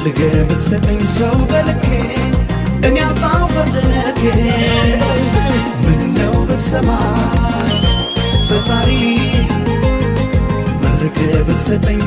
ፈልገ ብትሰጠኝ ሰው በልኬ እኔ አጣው ፈልጌ። ምነው ብትሰማኝ ፈጣሪ፣ መርቀ ብትሰጠኝ